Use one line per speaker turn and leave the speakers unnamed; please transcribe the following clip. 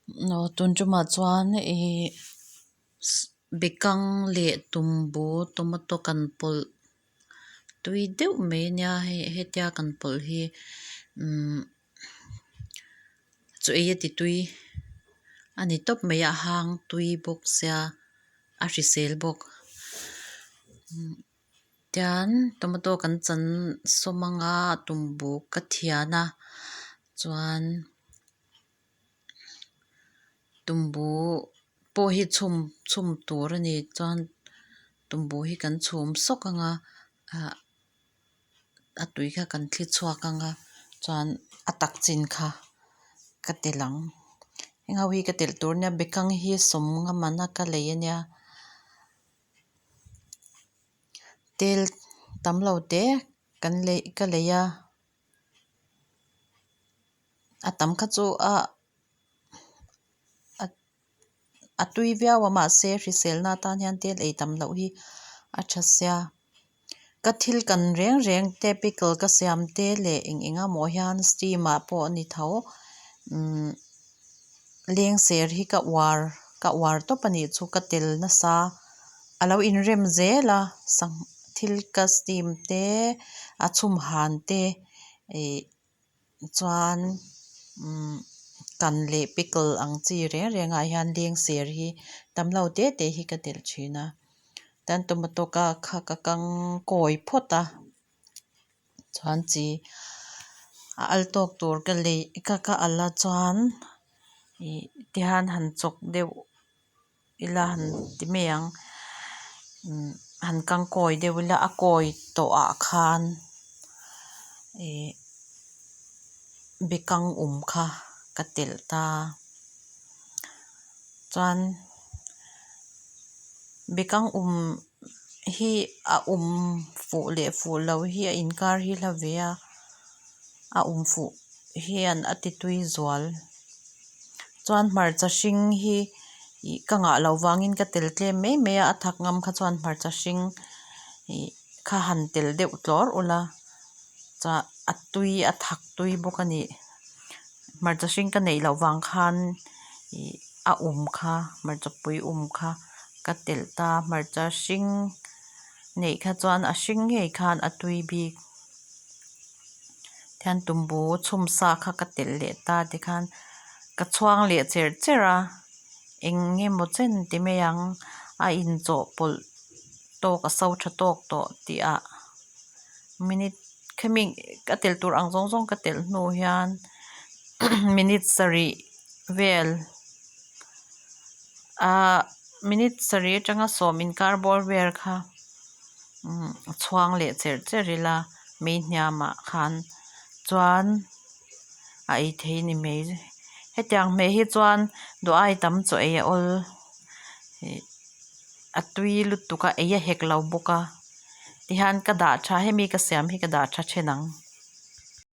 Aw tun tumah chuan ihh bekang leh tumbu tomato kan pawlh tui deuh mai ania hei hetia kan pawlh hi umm chaw ei a ti tui a ni tawp mai a a hang tui bawk sia a hrisel bawk tian tomato kan chan sawm anga tumbu ka thian a chuan tumbu pawh hi chhum chhum tur a ni chuan tumbu hi kan chhum sawk anga ah a tui kha kan thli chhuak anga chuan a tak chin kha ka telh ang heng ho hi ka telh tur ania bekang hi sawmnga man a ka lei ania tel tam lo te kan lei ka lei a. A tam kha chu a a tui viau a mahse hriselna atan hian tel ei tam loh hi a tha sia ka thil kan reng reng te pickle ka siam te leh eng eng emaw hian steam ah pawh a ni tho umm lengser hi ka uar ka uar tawp a nih chu ka tel nasa a lo inrem zel a sangha thil ka steam te a chhum han te ih chuan umm kan leh pickle ang chi reng reng ah hian lengser hi tam lo te te hi ka telh thin a chuan tomato ka kha ka kang kawi phawt a chuan chi a al tawk tur ka lei ka ka al a chuan ih tihian han chawk deuh ila han ti mai ang umm han kang kawi deuh ila a kawi tawh ah khan ih bekang um kha ka telh ta chuan bekang um hi a um fuh leh fuh loh hi a inkar hi hla ve a a um fuh hian a ti tui zual. Chuan hmarcha hring hi ih ka ngah loh vangin ka tel tlem mai mai a a thak ngam kha chuan hmarcha hring ih kha han tel deuh tlawr ula chuan a tui a thak tui bawk a ni hmarcha hring ka neih loh vang khan ih a um kha hmarcha pui um kha ka telh ta hmarcha hring neih kha chuan a hring ngei khan a tui bik. Tihian tumbu chhum sa kha ka telh leh ta tikhan ka chhuang leh cher cher a eng emaw chen ti mai ang a inchawhpawlh tawk a so tha tawk tawh tih ah minute khami ka telh tur ang zawng zawng ka telh hnu hian minute sarih vel ahh minute sarih atanga sawm inkar bawr vel kha umm chhuang leh cher cher ila mei hniamah khan chuan a ei thei a ni mai hetiang hmeh hi chuan duh ai tam chaw ei a awl ih a tui lutuk a ei a hek lo bawk a tihian ka dah tha hemi ka siam hi ka dah tha then ang.